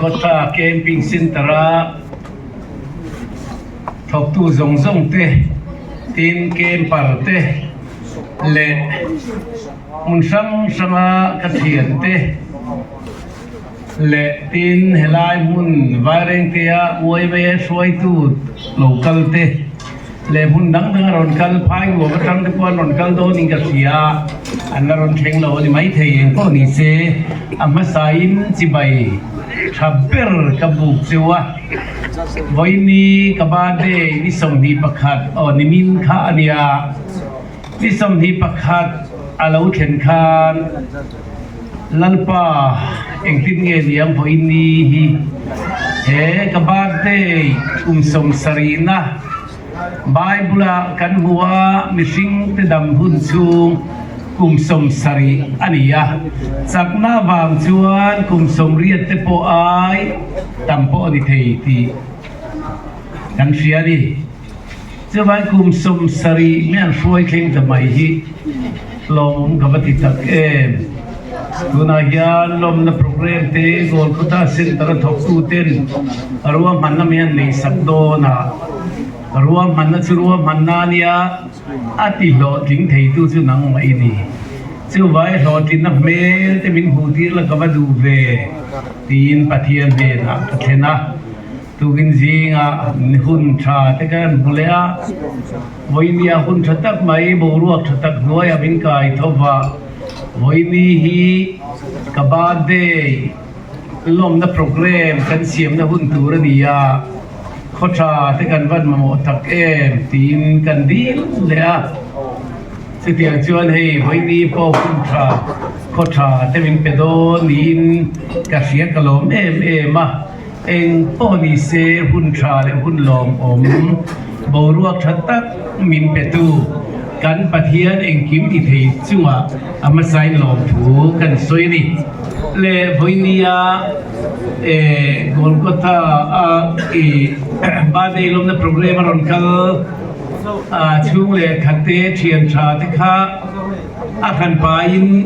Golgotha Camping Centre a thawktu zawng zawng te tin camper te leh hmun hrang hranga ka thian te leh tin helai hmun Vairengtea uaimei hruaitu lo kal te. Leh hmun dang dang a rawn kal, phai nuam atang te pawh an rawn kal dawn in ka hria, an la rawn thleng lo a ni maithei eng pawh ni se, a hmasain chibai tha ber ka buk cheu a, vawiini ka birthday ni 21 aw nimin kha a nia, ni 21 a lo thlen khan Lalpa engtin nge niang vawiini hi he ka birthday kum 70na Bible ah kan hmu a mihring te dam hun chhung kum 70 a ni a, chakna vang chuan kum 80 te pawh ai tam pawh a ni thei tih kan hria a ni. Chuvai kum 70 mi an hruai thleng ta mai hi lawmawm ka va ti tak em. Tunah hian lawmna program te Golgotha Centre a thawktu ten ruahmanna mi an neih sak dawn a, ruahmanna chu ruahmanna a nia, a ti hlawhtling theitu chu nangmah i ni. Chuvai hlawhtlinna hmel te min hmuh tir la ka va duh ve tiin Pathian hnenah ka thlen a. Tukin zingah hun tha te kan hmu leh a, vawinia hun tha tak mai boruak tha tak hnuaiah min kai tho va, vawini hi ka birthday lawmna program kan siamna hun tur a ni a, khaw tha te kan van mamawh tak em tiin kan dil leh a, chutiang chuan hei vawini pawh hun tha khaw tha te min pe dawn niin ka hria ka lawm em em a. Eng pawh ni se hun tha leh hun lawmawm boruak tha tak min petu kan Pathian engkim ti thei chungah a hmasain lawmthu kan sawi a ni. Le vawinia Golgotha a i birthday lawmna program a rawn kal chhung leh khat te thian tha te kha A hran pahin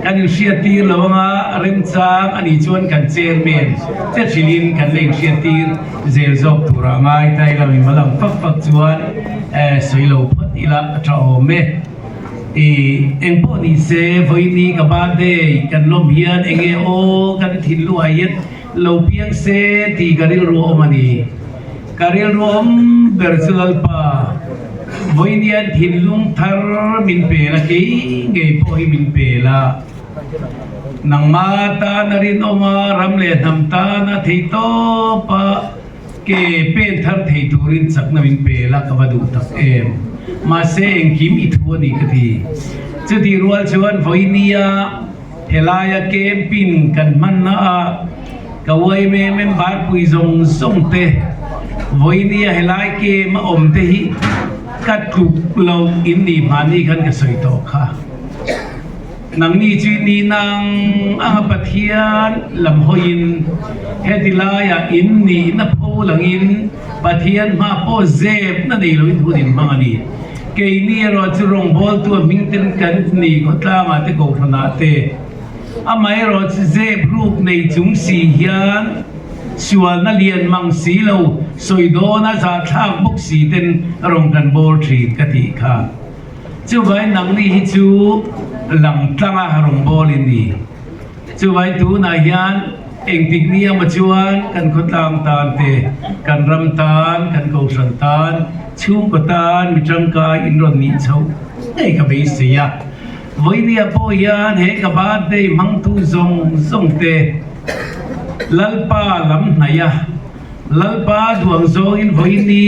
kan inhriattir lo anga remchang a nih chuan kan chairman che hrilhin kan la inhriattir zel zawk turah ngai ta ila mi malang fak fak chuan sawi lo phawt ila a tha awm e. I engpawh ni se vawiini ka birthday kan lawm hian enge aw kan thinlungah hian lo piang se tih ka rilru awm a ni. Ka rilru awm ber chu Lalpa, vawiinian thinlung thar min pel a, kei ngei pawh hi min pel a. Nangma tana rinawma ram leh hnam tana theihtawpa ke pen thar thei turin chakna min pel a, ka va duh tak em. Mahse engkim i thu a ni ka ti. Chutih rual chuan vawiinia Helaia camping kan hmanna a ka yma member pui zawng zawng te vawinia helai camp a awm te hi ka tluk lo in ni hmani khan ka sawi tawh kha. Nangni chu ni nang anga Pathian lam hawiin heti laiah in nihna pho langin Pathian hma pawh zepna nei loin hun in hmang a ni. Keini erawh chu rawngbawltu a hming ten kan ni khawtlangah te kohhranah te amaherawh chu zep ruk nei chung si hian sualna lian mang si lo sawi dawna zahthlak bawk si ten rawn kan bawl thin ka tih kha. Chuvangin nangni hi chu lang tlanga rawngbawlin ni. Chuvai tunah hian engtik ni emaw chuan kan khawtlang tan te, kan ram tan, kan kohhran tan, chhungkaw tan mi tangkai in rawn nih chhoh ngei ka beisei a. Vawinia pawh hian he ka birthday hmangtu zawng zawng te Lalpa lam hnaih a, Lalpa duang zawngin vawiini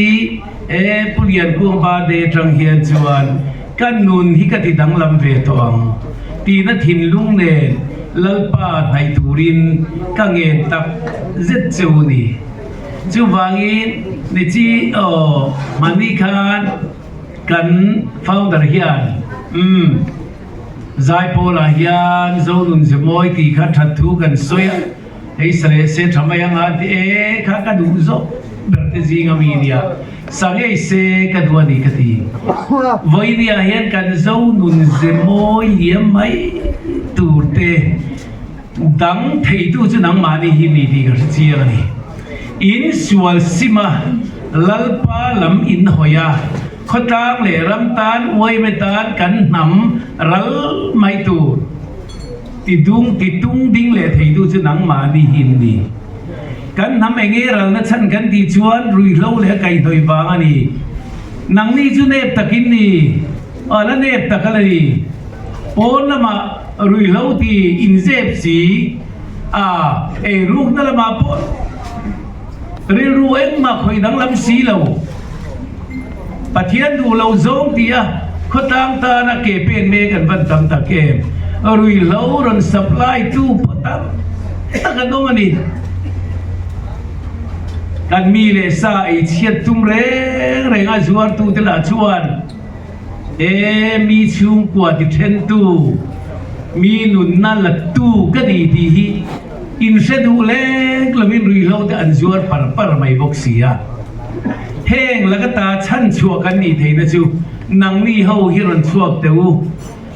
e Pu Liankuang birthday atang hian chuan ka nun hi ka ti danglam ve tawh ang tihna thinlung nen Lalpa hnaih turin ka ngen tak zet che u ni. Chuvangin nichi aw hmani khan kan founder hian umm Zaipawlah hian Zonun Zemawi tih kha that thu kan sawi a. Hei sa leh se tha mai anga ti e kha ka duh zawk ber te zing ami nia sa ngei se ka duh a ni ka ti. Vawinia hian kan zo nun ze mawi liam mai tur te. Dang theitu chu nangmahni hi ni tih ka hre chiang a ni. In sual sim a, Lalpa lam in hawi a, khawtlang leh ram tan uaime tan kan hnam ral mai tur ti dung ti tung ding leh theitu chu nangmahni hi in ni. Kan hnam enge ralna chhan kan tih chuan ruihhlo leh a kaihhnawih vang a ni. Nangni chu nep takin ni, a la nep tak a la ni. Pawn lamah ruihhlo ti inzep si a, eirukna lamah pawh rilru engmah khawih danglam si lo. Pathian duh lo zawng ti a khawtlang tana ke pen mek an van tam tak em? Ruihhlo rawn supply tu pawh tam tak an awm a ni. Kan mi leh sa ei chhiat tum reng reng a zuartute lah chuan, He mi chhungkua ti thentu, mi nunna lattu ka ni tih hi inhre duh lek lovin ruihhlo te an zuar par par mai bawk si a. Heng laka ta chhan chhuah kan nih theihna chu nangni ho hi rawn chhuak teh u.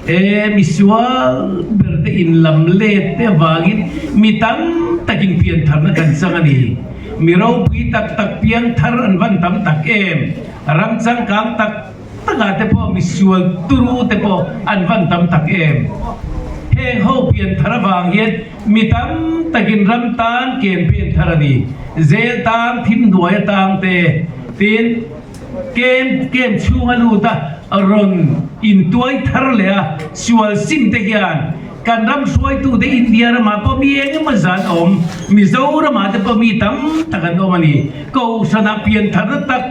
He mi sual ber te inlam let te avangin mi tam takin piantharna kan chang a ni. Mi ropui tak tak piangthar an van tam tak em? Ram changkang tak takah te pawh misual turu te pawh an van tam tak em. Heng ho pian thar avang hian mi tam takin ram tan ken pen thar a ni. Zel tang, thim hnuai atang te tin kem kem chhunga lut a rawn intuai thar leh a sual sim te hian kan ram hruaitute India ramah pawh mi eng emaw zan a awm, Mizoramah te pawh mi tam tak an awm a ni. Kohhranah pian tharna tak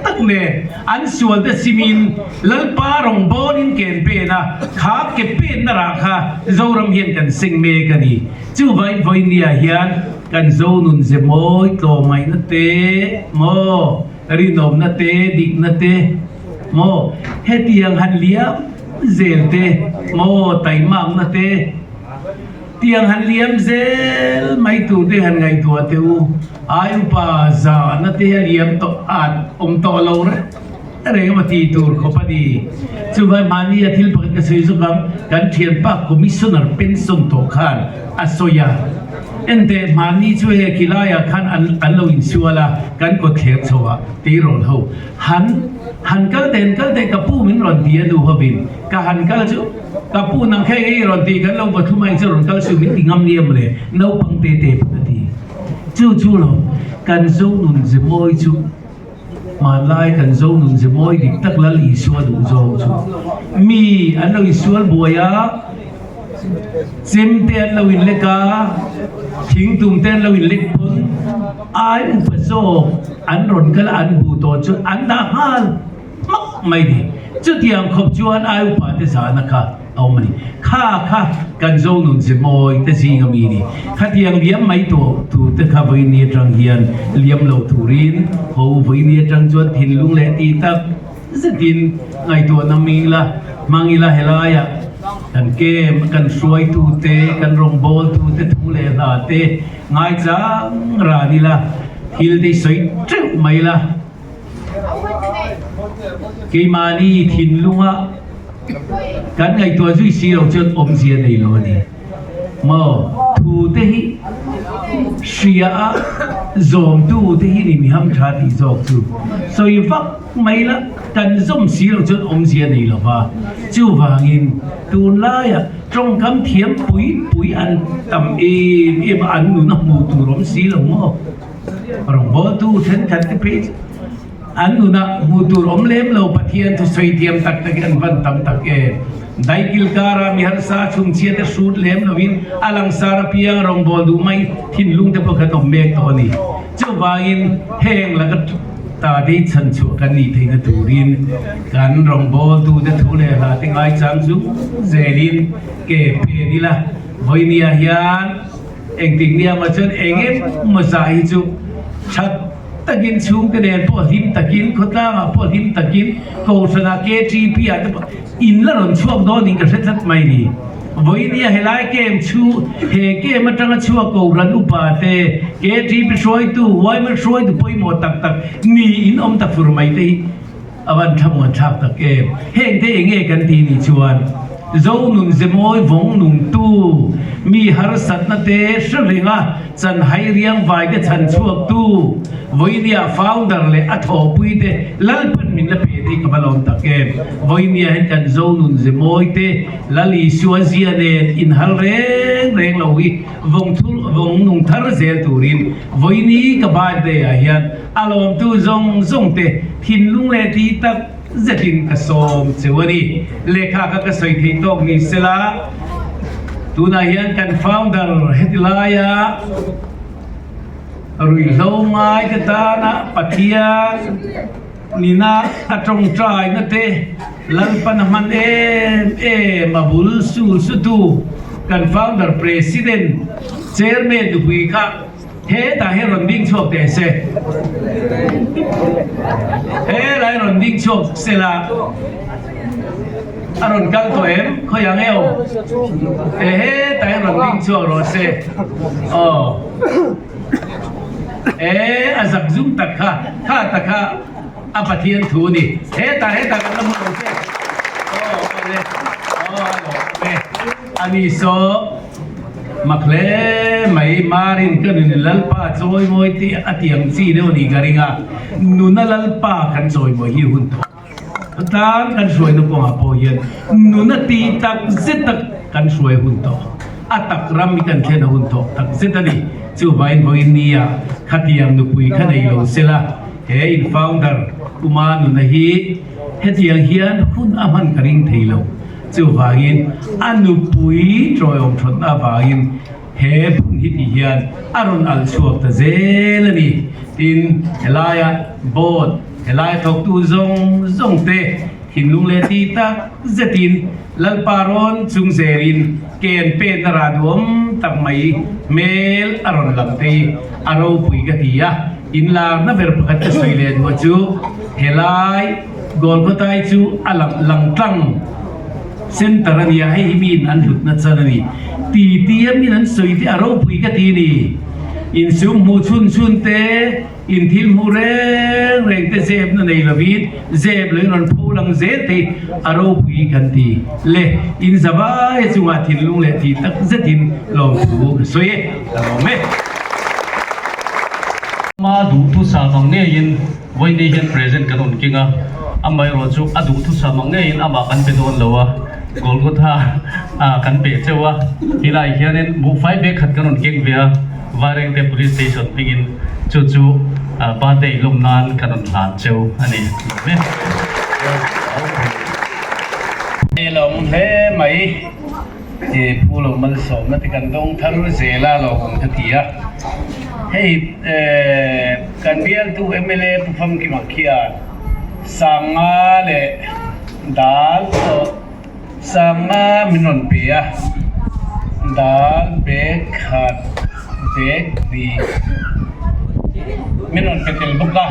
tak nen an sual te simin Lalpa rawngbawlin ken pen a, kha ke penna rah kha Zoram hian kan seng mek a ni. Chuvangin vawinia hian kan Zonun ze mawi tlawmngaihna te maw, rinawmna te, dikna te maw, hetiang han liam zel te maw, taimakna te, Tiang han liam zel mai tur te han ngaihtuah teh u, ai upa zahna te a liam tawh a awm tawh lo reng reng emaw tih tur khawp a ni. Chuvai mahni a thil pakhat ka sawi zawk ang, kan thianpa Commissioner pension tawh khan a sawi a, enteh mahni chu hei khilaiah khan an an lo insual a, kan kawtthler chho ah tleirawl ho han han kal teh han kal teh ka pu min rawn ti a nu hovin ka han kal chu Ka pu nang kha enge i rawn tih kan lo va thum a engche rawn kal suh min ti ngam ni em le naupang te te pawn a ti. Chu chu lo kan zo nun ze mawi chu hmanlai kan zo nun ze mawi dik tak Lal Isua duh zawng chu mi an lo insual buai a, chem te an lo inlek a, thingtum te an lo inlek pawn ai upa zawk an rawn kal a an hmuh tawh chuan an dah nghal. Hmak mai ni. Chutiang khawp chuan ai upa te zahna kha a awm a ni. Kha kha kan zo nun ze mawi te zing a mi ni. Khatiang liam mai tawh tur te kha vawiini atang hian liam lo turin ho vawiini atang chuan thinlung leh tih tak zetin ngaihtuahna hming ila hmang ila helaiah kan kem kan hruaitu te kan rawngbawltu te thu leh hla te ngaichang ran ila thil te i sawi teuh mai ila. Keimahni thinlunga kan ngaihtuah zui si lo chuan awmzia nei lo a ni. Maw thu te hi hria a zawmtu te hi ni mi hamtha tih zawk chu sawi vak mai la kan zawm si lo chuan awmzia nei lo va. Chuvangin tunlaiah tawngkam thiam pui pui an tam em em a an nun a hmuh tur awm si lo maw? Rawngbawltu thenkhat te phei chu an nunah hmuh tur awm lem lo Pathian thusawi thiam tak tak hi an van tam tak em. Daikil kara mi harsa chhungchhia te hrut lem lovin a langsar apiang rawngbâwl duh mai thinlung te pawh khan awm mek tawh a ni. Chuvangin heng laka ta te hi chhanchhuah kan nih theihna turin kan rawngbawltu te thu leh hla te ngaichang zung zelin ke pen ila vawinia hian Engtik nia maw chuan eng emaw zah hi chu that takin chhungte nen pawh hlim takin khawtlangah pawh hlim takin Kohhranah KTP ah te pawh in la rawn chhuak dawn in ka hre tlat mai ni. Vawinia helai camp chu he camp atanga chhuak Kohhran upa te KTP hruaitu yma hruaitu pawimawh tak tak ni in awm ta fur mai te hi a van thlamuan thlak tak em. Heng te eng nge kan tih nih chuan. Zonun zemawi vawng nungtu, mi harsatna te hre renga chanhai riang vaite chhan chhuaktu, Vawinia founder leh a thawhpui te Lalpan min la pe te hi ka va lawm tak em. Vawinia hian kan Zonun zemawi te Lal Isua zia nen inhal reng reng lo hi vawng thur vawng nung thar zel turin Vawini ka birthday ah hian a lawmtu zawng zawng te thinlung leh tih tak zetin ka sawm cheu a ni. Lehkha kha ka sawi theih tawk ni sela, tunah hian kan founder heti laia ruihhlo ngai te tana Pathian nina a tawngtaina te Lalpan a hman em em a bul sul sutu kan founder President Chairman nupui kha Hetah hian rawn ding chhuak teh se. Helai rawn ding chhuak se la, a rawn kal tawh em? Khawiah nge aw? E hetah hian rawn ding chhuak rawh se. Aw. E a zak zum tak kha, kha tak kha a Pathian thu a ni. Hetah hetah kan la hmu lo che. Aw awle. Aw a lawm e. Ani saw. Mak hle mai, Marin ka nun Lalpa chawimawi tih a ti ang chi deuh a nih ka ring a, nuna Lalpa kan chawimawi hi hun tawh tlang kan hruaina kawngah pawh hian nuna tih tak zet tak kan hruai hun tawh, a tak ram hi kan thlen a hun tawh tak zet a ni. Chuvain vawiin nia khatiang nupui kha nei lo sela, he in founder Uma nuna hi hetiang hian hun a hman ka ring thei lo. Chuvangin a nupui tawiawm thatna avangin he hmun hi tih hian a rawn alh chhuak ta zel a ni. Tin, helaia board, helaia thawktu zawng zawng te thinlung leh tih tak zetin Lalpa rawn chung zelin ken penna rah duam tak mai hmel a rawn lang te hi a ropui ka ti a. Inlarna ber pakhat ka sawi leh duh chu helai Golgotha chu a lang lang tlang center a nia, hei hi miin an hlutna chan a ni. Ti tia min an sawi te a ropui ka ti ni. Insum hmuh chhun chhun te, in thil hmuh reng reng te zepna nei lovin zep loin rawn pho lang zel te a ropui kan ti. Le, in zavai chungah thinlung leh tih tak zetin lawmthu ka sawi e, ka lawm e. Ama duhthusam ang ngeiin Vawiini hian present kan rawn keng a, amaherawh chu a duhthusam ang ngeiin amah kan pe dawn lo a, Golgotha ah kan peh cheu a, helai hianin buhfai bag khat kan rawn keng ve a, Vairengte Police Station hmingin chu chu birthday lawm nan kan rawn hlan cheu a ni. Lawm hle mai. He phu lo malsawmna te kan dawng thar zel a lo awm ka ti a. Hei kan bialtu mla Pu Famkima khian Sanga leh Dal pawh Sanga min rawn pe a, Dal bag khat bag hnih min rawn pe tel bawk a,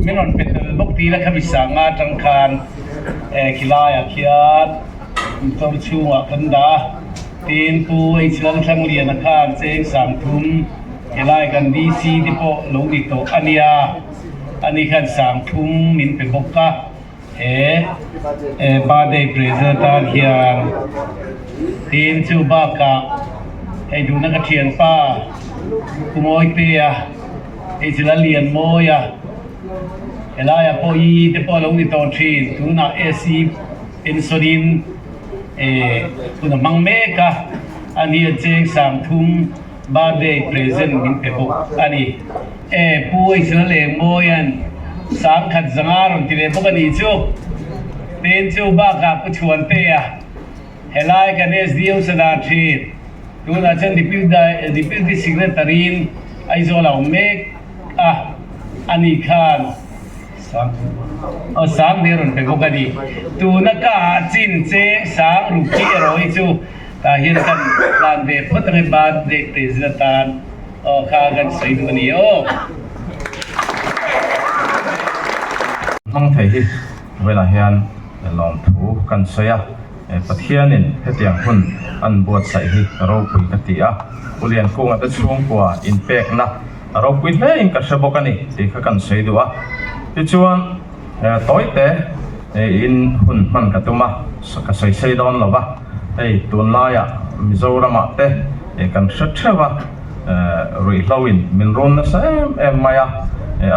min rawn pe tel bawk tih la khami Sanga atang khan khilaiah khian. Motor chhungah kan dah a, tin Pu H Lalthlangliana khan cheng 30 helai kan DC te pawh lo ni tawh a nia, ani khan 30 min pe bawk a, he birthday present atan hian tin chu bakah hei duhna ka thianpa Pu Mawitea, H Lallianmawia helaiah pawh i te pawh a lo ni tawh thin, tunah SE. Pension-in hun a hmang mek a, ani a cheng 30 birthday present min pe bawk a ni. E Pu Israel Engmawia'n 10,000 zanga rawn ti ve bawk a nih chu. Tin chu bakah Pu Chhuantea helai kan SDO Sadar thin, tunah chuan Deputy Secretary-in Aizawl a awm mek a, ani khan, Aw sang nih a rawn pe bawk a ni. Tuna ka ah chin cheng sang ruk hi erawh hi chu tah hian kan hlan ve phawt ang e birthday present atan aw kha kan sawi duh a ni aw. Hmang thei hi velah hian lawmthu kan sawi a, Pathianin hetiang hun an buatsaih hi ropui ka ti a, U Liankunga te chhungkua inpekna A ropui hle in ka hre bawk a ni tih kha kan sawi duh a. Tichuan tawite in hun hman ka tum a, ka sawi sei dawn lo va. Hei tunlaiah Mizoramah te kan hre theuh a, ruihhlo in min run nasa em em mai a,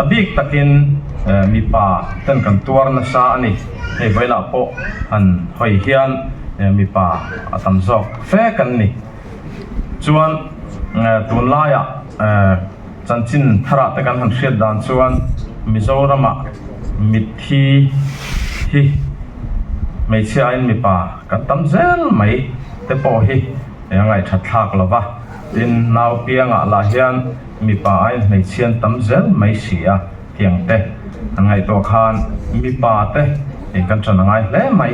a bik takin mipa ten kan tuar nasa a ni. Hei vawilah pawh han hawi hian mipa a tam zawk fe kan ni. Chuan tunlaiah chanchin tharah te kan han hriat dan chuan Mizoramah mitthi hi hmeichhia aiin mipa kan tam zel mai te pawh hi a ngaihthat thlak lo va, tin nau piangah lah hian mipa aiin hmeichhia an tam zel mai si a tiang te an ngaihtuah khan mipa te kan ṭan a ngai hle mai.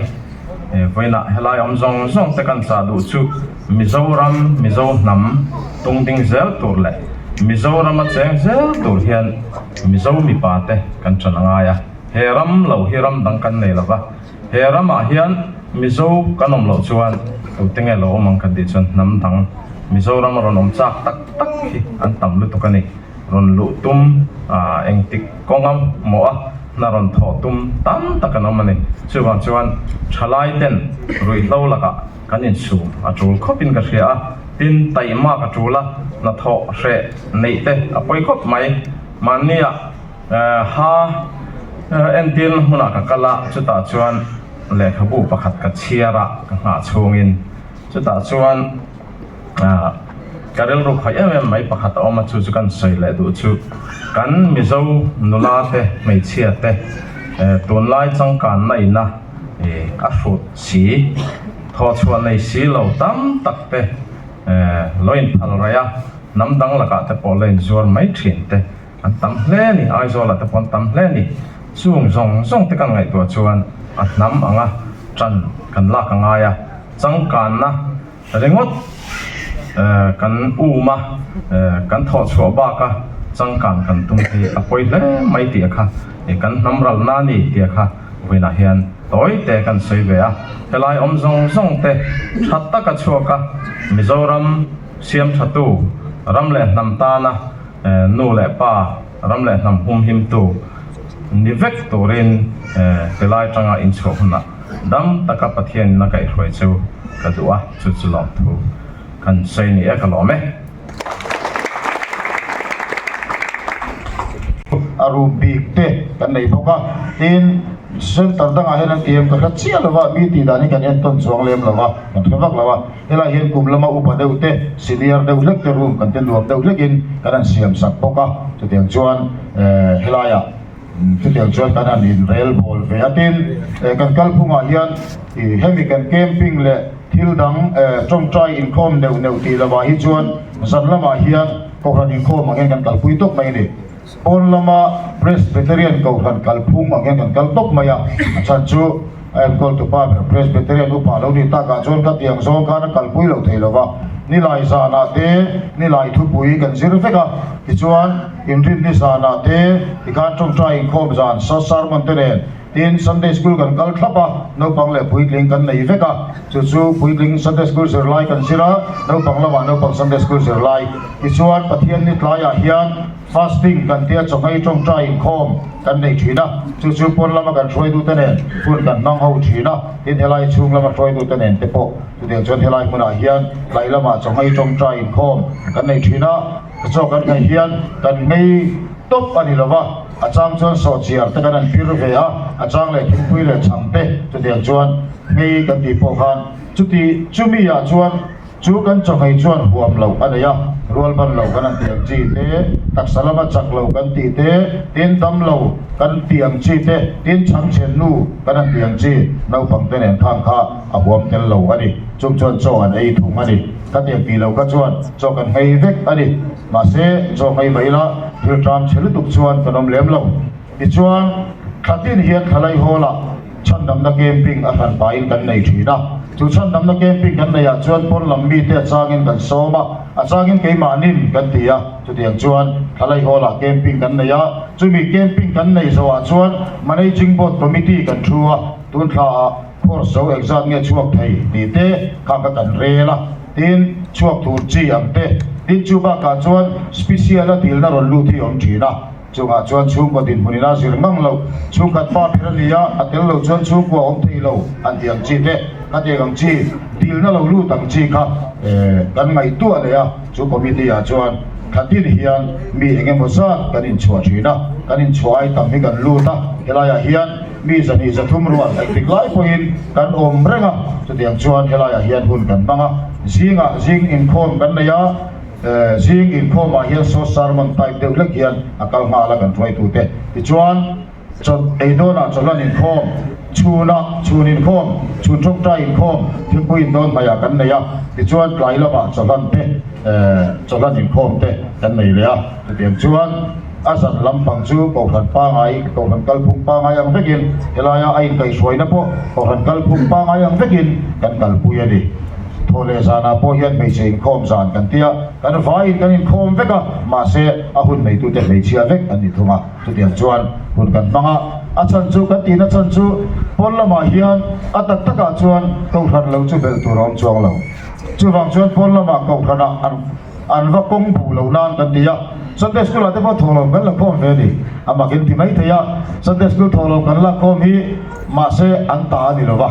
Vawiinah helai awm zawng zawng te kan chah duh chu Mizoram, Mizo hnam tung ding zel tur leh Mizorama cheng zel tur hian Mizo mipa te kan ṭan a ngai a. He ram lo hi ram dang kan nei lo va, he ramah hian Mizo kan awm loh chuan tute nge lo awm ang kan tih chuan hnam dang Mizorama rawn awm chak tak tak hi an tam lutuk a ni. Rawn luh tum engtik kawnga maw a hna rawn thawh tum tam tak an awm a ni. Chuvang chuan thalai ten ruihhlo lakah kan insum a tul khawpin ka hria a, tin taihmak a tul a, hnathawh hreh neih te a pawi khawp mai. Mahnia ha entirna hmunah ka kal a, chutah chuan lehkhabu pakhat ka chhiar a, ka nghah chhungin chutah chuan. Ka rilru khawih em em mai pakhat a awm a, chu chu kan sawi leh duh chu kan Mizo nula te hmeichhia te tunlai changkanna ina a hrut si thawhchhuah nei si lo tam tak te lo inphal raih a, hnam dang lakah te pawh la inzuar mai thin te an tam hle a ni, Aizawlah te pawh an tam hle a ni. Chung zawng zawng te kan ngaihtuah chuan a hnam anga tan kan lak a ngai a, changkanna. Ringawt kan um a, kan thawh chhuah bak a changkan kan tum hi a pawi hle mai tih a kha kan hnam ralna a ni tih a kha vawiinah hian tawi te kan sawi ve a. Helai awm zawng zawng te tha taka chhuak a, Mizoram siam thatu ram leh hnam tana nu leh pa ram leh hnam humhimtu ni vek turin tilai tanga inchhuah hunah Dam taka Pathian in a kaihhruai chu ka duh a, chu chu lawmthu kan sawi ni e, ka lawm e. A room bik te kan nei bawk a, tin center dangah hian an ti em ka hre chiah lo va, mi tih dan hi kan entawn chuang lem lo va, kan hre vak lo a, helai hian kum lama upa deuh te, senior deuh hlek te room kan te nuam deuh hlekin kan han siam sak bawk a, chutiang chuan helaiah. Chutiang chuan kan han inrel bawl ve a, tin kan kalphungah hian hemi kan camping leh thil dang tawngtai inkhawm neuh neuh tih lovah hi chuan zan lamah hian Kohhran inkhawm ang hian kan kalpui tawp mai a ni. Pawn lama Presbyterian Kohhran kalphung ang hian kan kal tawp mai a, a chhan chu A enkawltu pa ber Presbyterian upa lo ni takah chuan ka tiang zawng khan a kalpui lo thei lova, nilai zanah te nilai thupui kan zir vek a, tichuan inrinni zanah te tikhan tawngtai inkhawm zan sermon te nen tin Sunday School kan kal thlap a, naupang leh puitling kan nei vek a, chu chu puitling Sunday School zirlai kan zir a, naupang lamah naupang Sunday School zirlai, tichuan Pathianni tlaiah hian. Fasting kan tia chawhmei tawngtai inkhawm kan nei thin a, chu chu pawn lama kan hruaitute nen hun kan hmang ho thin a, tin helai chhung lama hruaitute nen te pawh chutiang chuan helai hmunah hian tlai lamah chawhmei tawngtai inkhawm kan nei thin a, chaw kan nghei hian kan nghei tawp a ni lo va, a chang chuan sawhchiar te kan han pir ve a, a chang leh thingpui leh chhang te chutiang chuan nghei kan tih pawh khan chuti chumi ah chuan. Chu kan chawhmei chuan huam loh a nei a, rual ban lo kan han tih ang chi te, taksa lama chak lo kan tih te, tin dam lo kan tih ang chi te, tin chhangchhen nu kan han tih ang chi naupang te nen khang kha a huam tel lo a ni. Chung chuan chaw an ei thung a ni. Ka tiang tih lo kha chuan chaw kan nghei vek a ni. Mahse, chaw nghei mai ila thil ṭam chhe lutuk chuan kan awm lem lo. Tichuan, thla tin hian thlalai hall ah Chhandamna camping a hran pahin kan nei thin a, chu chhandamna camping kan neih ah chuan pawn lam mite a changin kan sawm a, a changin keimahnin kan ti a, chutiang chuan Thalai Hall ah camping kan nei a, chumi camping kan neih zawh ah chuan Managing Board Committee kan thu a, tun thla ah course zo engzat nge chhuak thei tih te kha ka kan rel a, tin chhuak tur chi ang te, tin chu bakah chuan special a dilna rawn lut hi awm thin a. Chungah chuan chhungkaw dinhmun ina zir ngang lo, chhungkhat pa ber a ni a, a tel lo chuan chhungkua awm thei lo an ti ang chi te. Khatiang ang chi, dilna lo lut ang chi kha kan ngaihtuah leh a, chu committee ah chuan khatin hian mi eng emaw zat kan inchhuah thin a, kan inchhuah ai tam hi kan lut a, helaiah hian mi zahnih zathum rual engtik lai pawhin kan awm reng a, chutiang chuan helaiah hian hun kan hmang a, zingah zing inkhawm kan nei a, zing inkhawmah hian short sermon type deuh hlek hian a kal nghal a kan hruaitute tichuan. Chawlh ei dawnah chawlh an inkhawm, chhunah chhun inkhawm, chhun tawngtai inkhawm, thingpui in dawn hmaiah kan nei a, tichuan tlai lamah chawlh an te, chawlh an inkhawm te kan nei leh a. Chutiang chuan a zan lampang chu Kohhran pangai, Kohhran kalphung pangai ang vekin helaia a inkaihhruaina pawh Kohhran kalphung pangai ang vekin kan kalpui a ni. Thaw leh zanah pawh hian hmeichhe inkhawm zan kan ti a, kan vaiin kan inkhawm vek a, mahse a hun neitute hmeichhia vek an ni thung a. Chutiang chuan hun kan hmang a, a chhan chu kan tihna chhan chu pawn lamah hian a tak takah chuan kohhran lo chu belh tur a awm chuang lo. Chuvang chuan pawn lamah kohhranah an an va kawng buh lo nan kan ti a, Sunday School ah te pawh thawhlawm kan la khawm ve a ni. A mak in ti mai thei a, Sunday School thawhlawm kan lak khawm hi mahse an ta a ni lo va,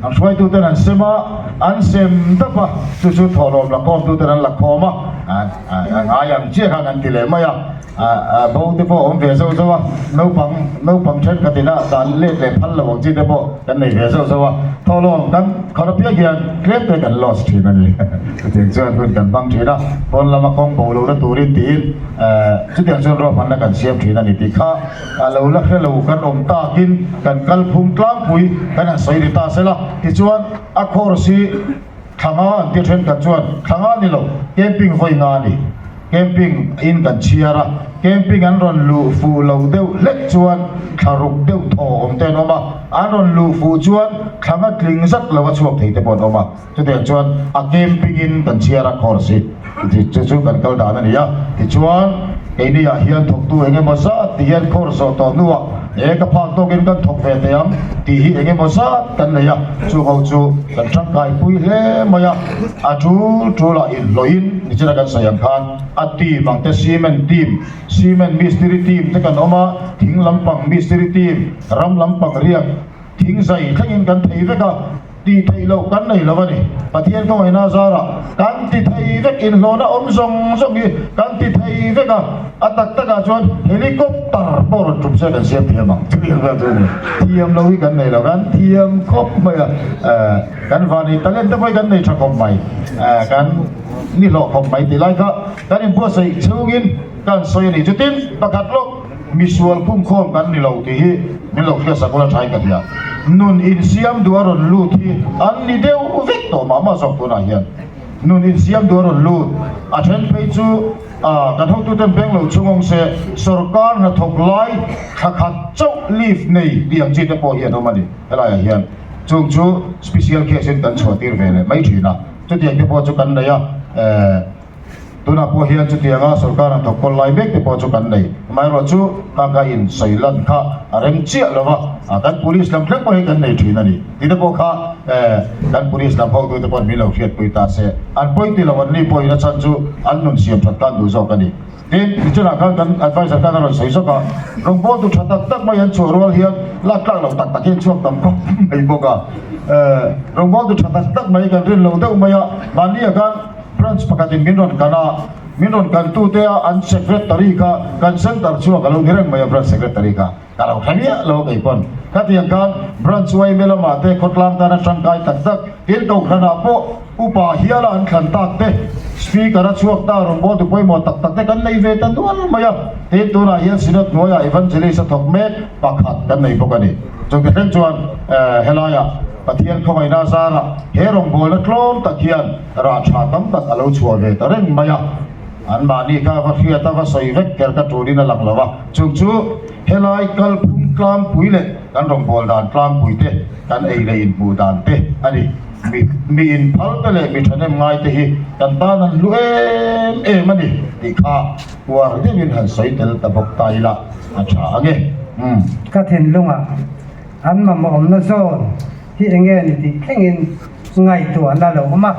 an hruaitu ten an sem a, an sem dap a, chu chu thawhlawm la khawmtu ten an la khawm a, a ngai ang chiah khan an ti leh mai a. A bo te pawh a awm ve zauh zauh a, naupang naupang thenkhat ina dan let leh phal lo ang chi te pawh kan nei ve zauh zauh a, thawhlawm kan khawr apiang hian tlem te kan loss thin a ni. Chutiang chuan hun kan hmang thin a, pawn lama kawng bo lohna turin tiin chutiang chuan ruahmanna kan siam thin a ni tih kha a lo la hre lo kan awm takin kan kalphung tlangpui kan han sawi ri ta sela, tichuan a course hi Thla nga an ti thenkhat chuan thla nga ni lo, camping vawi nga a ni. Camping in kan chhiar a, camping an rawn luh fuh lo deuh hlek chuan thla ruk deuh thaw awm te an awm a, an rawn luh fuh chuan thla nga tling zat lo a chhuak thei te pawh an awm a. Chutiang chuan a camping in kan chhiar a course hi chu chu kan kal dan a ni a. Tichuan keini ah hian thawktu eng emaw zat ti hian course zawh tawh hnuah he ka phak tawkin kan thawk ve thei ang tih hi eng emaw zat kan nei a, chung ho chu kan tangkai pui hle mai a, a tul tulah inhlawhin nichina kan sawi ang khan a team ang te cement team, cement mistiri team te kan awm a, thing lampang mistiri team, ram lampang riak thing zai thlengin kan thei vek a. Tih theih loh kan nei lo a ni. Pathian kawngaihna zarah kan ti thei vek, inhlawhna awm zawng zawng hi kan ti thei vek a, a tak takah chuan helicopter pawh rawn tum se kan siam thiam ang. Chutiang vel chu a ni. Thiam lo hi kan nei lo, kan thiam khawp mai a, kan vanei talent te pawh hi kan nei tha khawp mai, kan ni hlawh khawp mai tih lai kha kan inbuatsaih chhungin kan sawi a ni. Chutin pakhat lawk. Misual khumkhawm kan ni lo tih hi min lo hriatsak ula thain ka hria. Nun insiam duh a rawn lut hi an ni deuh vek tawh mah mah zawk tunah hian. Nun insiam duh a rawn lut a then phei chu kan hotuten beng lo chhung awm se sorkar hnathawk lai thla khat chauh leave nei tih ang chi te pawh hi an awm a ni helaiah hian. Chung chu special case in kan chhuah tir ve leh mai thin a, chutiang te pawh chu kan nei a. Tunah pawh hian chutianga sorkar an thawk kawl lai mek te pawh chu kan nei. Amaherawhchu kha ka in sawi lan kha a rem chiah lo va, kan police lam thleng pawh hi kan nei thin a ni. Tih te pawh kha kan police lam hotute pawhin min lo hriatpui ta se, an pawi ti lo an ni pawhin a chhan chu an nun siam that khan duh zawk a ni. Tin, nichinah khan kan adviser khan a rawn sawi zawk a, rawngbawltu tha tak tak mai an chhuah rual hian lak tlak lo tak tak hi an chhuak tam khawp mai bawk a. Rawngbawltu tha tak tak mai kan rin lo deuh mai a, mahni ah khan Branch pakhatin min rawn kan a, min rawn kan tute a an secretary kha kan center chhuak a lo ni reng mai a branch secretary kha ka lo hre miah lo a kei pawn. Khatiang khan branch yma lamah te khawtlang tana tangkai tak tak tin kohhranah pawh upa hiala an thlan tak te speaker a chhuak ta rawngbawltu pawimawh tak tak te kan nei ve ta nual mai a, tin tunah hian synod hnuaiah evangelist a thawk mek pakhat kan nei bawk a ni. Chungte thleng chuan helaiah Pathian khawngaihna zarah he rawngbawlna tlawm tak hian rah tha tam tak a lo chhuah ve ta reng mai a, anmahni kha va hriat a va sawi vek ker ka tulin a lang lo va, chung chu helai kalphung tlangpui leh kan rawngbâwl dan tlangpui te, kan ei leh inhmuh dan te a ni. Mi mi inphal te leh mi thahnem ngai te hi kan tan an hlu em em a ni tih kha uar deuhin han sawi tel ta bawk ta ila a tha ang e. Umm. Ka thinlungah an mamawhawmna zawn hi enge ni tih thlengin ngaihtuahna lo awm a.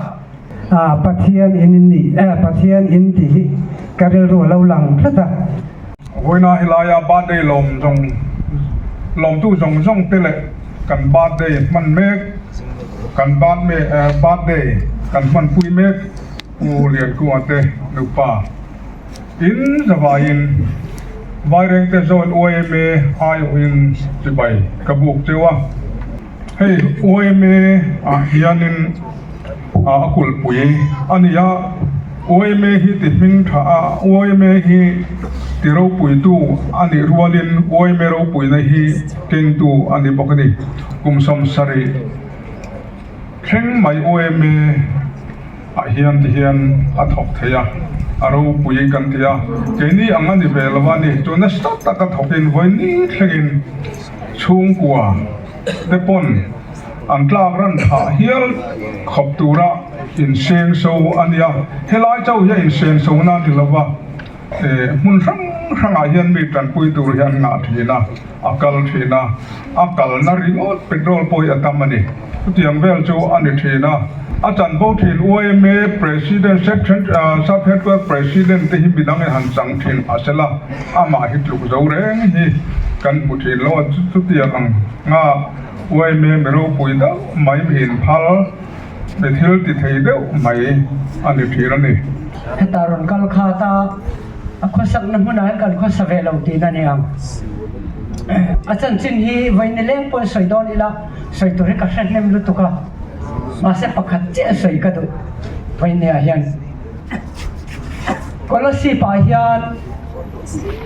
Ah, Pathian in in nih eh, Pathian in tih hi ka rilru a lo lang tlat a. Vawiina helaia birthday lawm zawng lawmtu zawng zawng te leh kan birthday hman mek. Kan birthday kan hmanpui mek Pu Liankunga te nupa in zavaiin Vairengte Zone yma aiawhin chibai ka buk cheu a. Hei yma ah hianin a kulhpui a ni a, yma hi ti hming tha a, yma hi ti ropuitu a nih rualin yma ropuina hi kengtu a ni bawk a ni. Kum 70 thleng mai yma ah hian ti hian a thawk thei a, a ropui kan ti a, keini ang a ni ve lo a ni, chu nasa taka thawkin vawiin thlengin chhungkua te pawn an tlak ran thah hial khawp tura insengso a nia, helai chauh hi a insengso na a ni lo va, hmun hrang hrangah hian mi tanpui tur hi an ngah thin a, a kal thin a, a kalna ringawt petrol pawh hi a tam a ni, chutiang vel chu a ni thin a, a chanvo thin yma President Section Sub Headquarter President te hi midang in han chang thin a sela, amah hi tluk zo reng hi kan hmu thin lo a, chutiang ang nga yma mi ropui deuh mai mi inphal mi thil ti thei deuh mai a ni thin a ni. Heta rawn kal khat a, a khawsakna hmunah hian kan khawsa ve lo tihna a ni ang. A chanchin hi vawi nileng pawhin sawi dawn ila, sawi tur hi ka hre hnem lutuk a, mahse pakhat chiah sawi ka duh vawi niah hian. Kolasib ah hian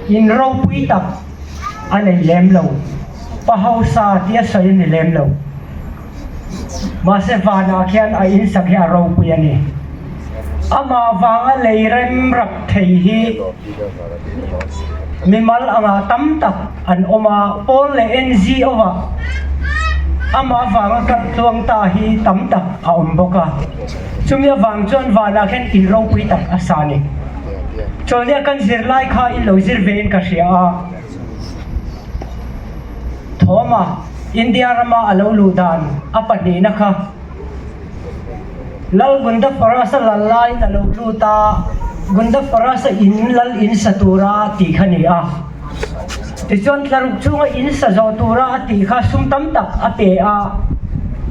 in ropui tak a nei lem lo, pa hausa tia sawi a ni lem lo. Mahse vanah khian a insak hi a ropui a ni. Amah vanga lei rem rak thei hi mimal angah tam tak an awm a, pawl leh NGO ah amah vanga kal tluang ta hi tam tak a awm bawk a. Chumi avang chuan vanah khian in ropui tak a sa a ni. Chawlhnia kan zirlai kha in lo zir ve in ka hria a. Thawma India rama a lo luh dan a pahnihna kha Lal Gundafaras-a lal laiin a lo lut a, Gundafaras-a in lal in sa tura tih kha ni a. Tichuan tlaruk chunga in sa zawh tura a tih kha sum tam tak a pe a.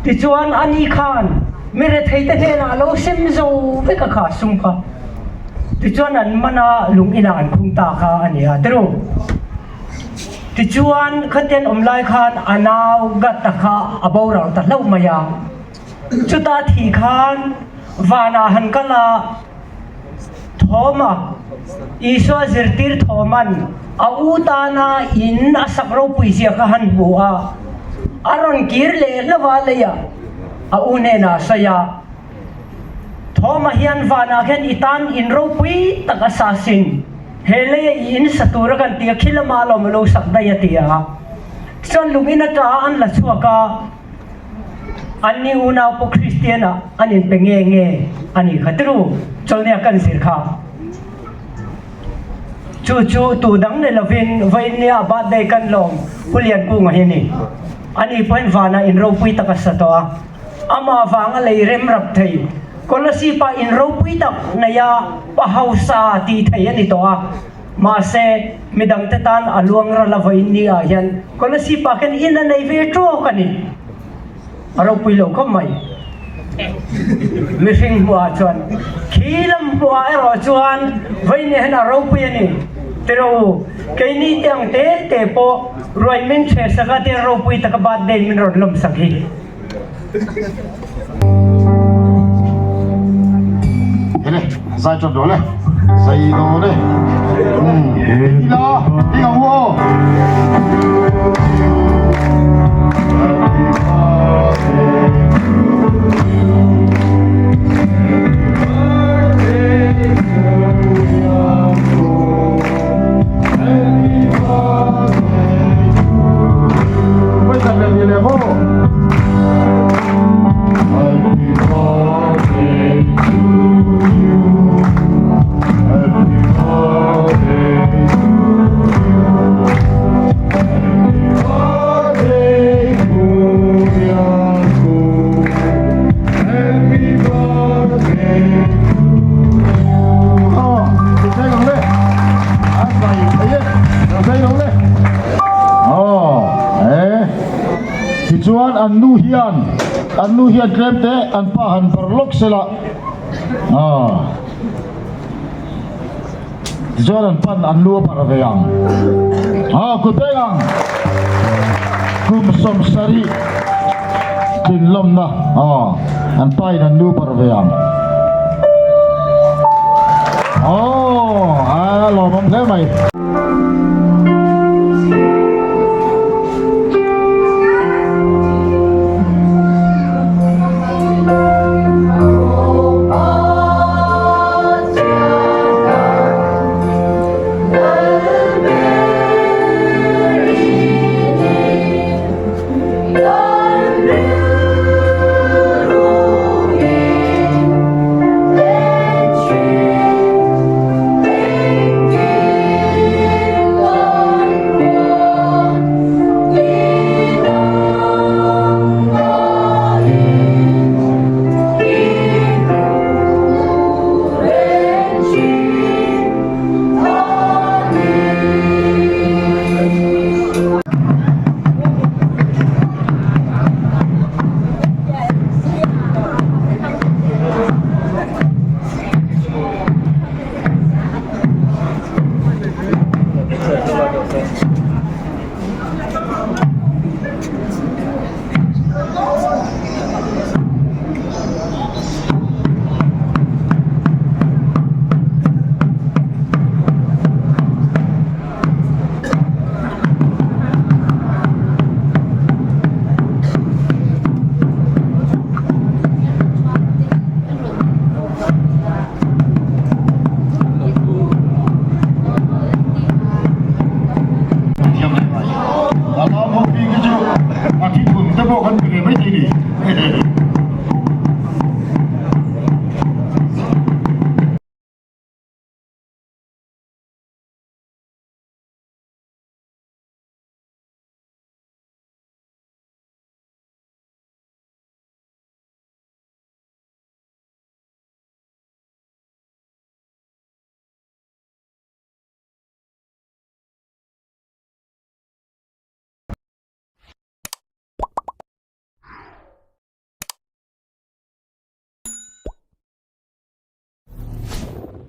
Tichuan ani khan mi retheite hnenah a lo sem zo vek a kha sum kha. Tichuan an man a, lung inah an khung ta kha a ni a tiru. Tichuan khatian awm lai khan a nau Gatta kha a boral ta hlauh mai a. Chuta thih khan vanah han kal a, Thawma, Isua zirtir Thawman a u tana in a sak ropui zia kha han hmu a, a rawn kir leh hlauh a leiah a u hnenah a sawi a. Thawma hian vanah khian i tan in ropui tak a sa sin, he leia i in sa tur a kan ti a, khi lama alawm a lo sak daih a ti a. Chuan lungin a ta an la chhuak a, anni unau pawh Kristian ah an inpe nge nge a nih kha tiru, chawlhnia kan zir kha. Chu chu tu dang ni lovin vawiinnia birthday kan lawm Pu Liankunga hi a ni. Ani pawhin vanah in ropui tak a sa tawh a. Amah vanga lei rem rap thei Kolasib ah in ropui tak nei a, pa hausa tih thei a ni tawh a. Mahse, midangte tan a luang ral a vawiin ni ah hian Kolasib ah khian in a nei ve tawk a ni. A ropui lo khawp mai. Mihring hmuh ah chuan khi lam hmuh ah erawh chuan vawiin ni hian a ropui a ni. Tiraw u, keini te ang te te pawh ruai min ṭheh sak a, tiang ropui taka birthday min rawn lawm sak hi. Hele, zai ṭap dawn e, zai dawn e. Ila, i ang u aw. Happy birthday to you. Happy birthday to you. Happy birthday to you. Wait a minute, Happy birthday to you. Happy birthday to you. Happy birthday to Yanku. Happy birthday to you. Oh, say lo le. A zai thei e, lo zai lo le. Oh, eh. Tichuan. Chuan an nu hian an nu hian tlem te an pa han bar lawk sela aw tichuan an pan an nu a bar ve ang aw kut beng ang kum 70 tlin lawmna aw an pa in an nu bar ve ang aw a lawmawm hle mai.